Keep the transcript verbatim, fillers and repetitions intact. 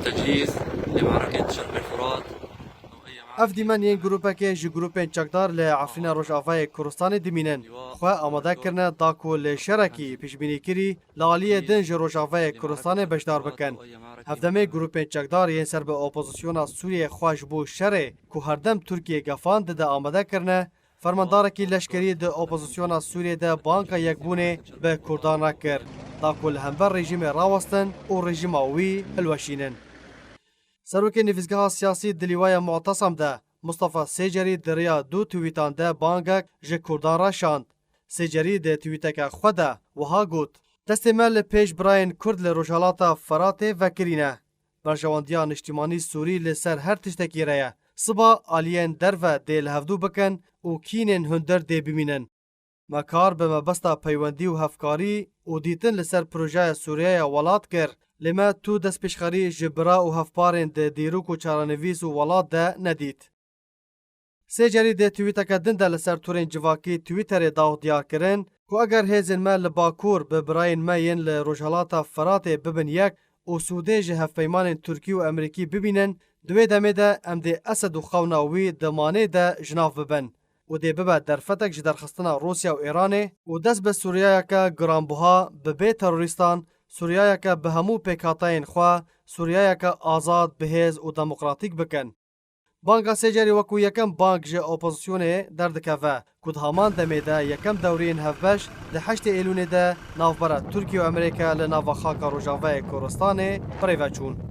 تجهيز لمعركة شرق الفرات. Ev dîmen yên grûpekê ji grûpên çekdar li Efrîna Rojavayê Kurdistanê dimînin. Xwe amade kirine da ku li şerekî pêşbînîkirî li aliyê din ji Rojavayê Kurdistanê beşdar bikin. Hevdemê grûpên çekdar yên ser bi opozisyona Sûriyê xwe ji bo şerê ku herdem Tirkiyê gefand dide amade kirine, fermandarekî leşkerî di opozisyona Sûriyê de banga yekbûnê bi Kurdan re kir, da ku li hember rejîmê rawestin û rejîma wî hilweşînin. Serokê Nivîsgeha Siyasî di Lîwaya Mu'tesem de Mustafa Sêcerî di riya du twîtan de bangek ji Kurdan re şand. Sêcerî di twîteke xwe de wiha got, Destê me li pêş birayên Kurd li Rojhilata Feratê vekirî ne. Berjewendiya niştimanî Sûrî li ser her tiştekî re ye. Siba aliyên derve dê li hevdû bikin û kînên hundir dê bimînin. Me kar bi mebesta peywendî û hevkarî û dîtin li ser projeya Sûriyeya welat kir, lê me tu destpêşxerî ji bira û hevparên di dîrok û çarenivîs û welat de nedît. Sêcerî di twîteke din de li ser torên civakî Twitterê daw diyar kirin ku eger hêzên me li Bakur bi birayên me yên li Rojhilata Feratê bibin yek û sûdê ji hevpeymanên Tirkî û Emerîkî bibînin, di wê demê de em dê Esed û xewna wî di manê de ji nav bibin û dê bibe derfetek ji derxistina Rûsya û Îranê û dest bi Sûriyeyeke giranbuha bi bê terorîstan, Sûriyeyeke bi hemû pêkhateyên xwe, Sûriyeyeke azad, bihêz û demokratîk bikin. Banga Sêcerî wekû yekem bang ji opozisyonê derdikeve ku di heman demê de yekem dewriyên hevbeş di heştê Êlûnê de navbera Tirkiye û Amerîka li nava xaka Rojavayê Kurdistanê bi rê ve çûn.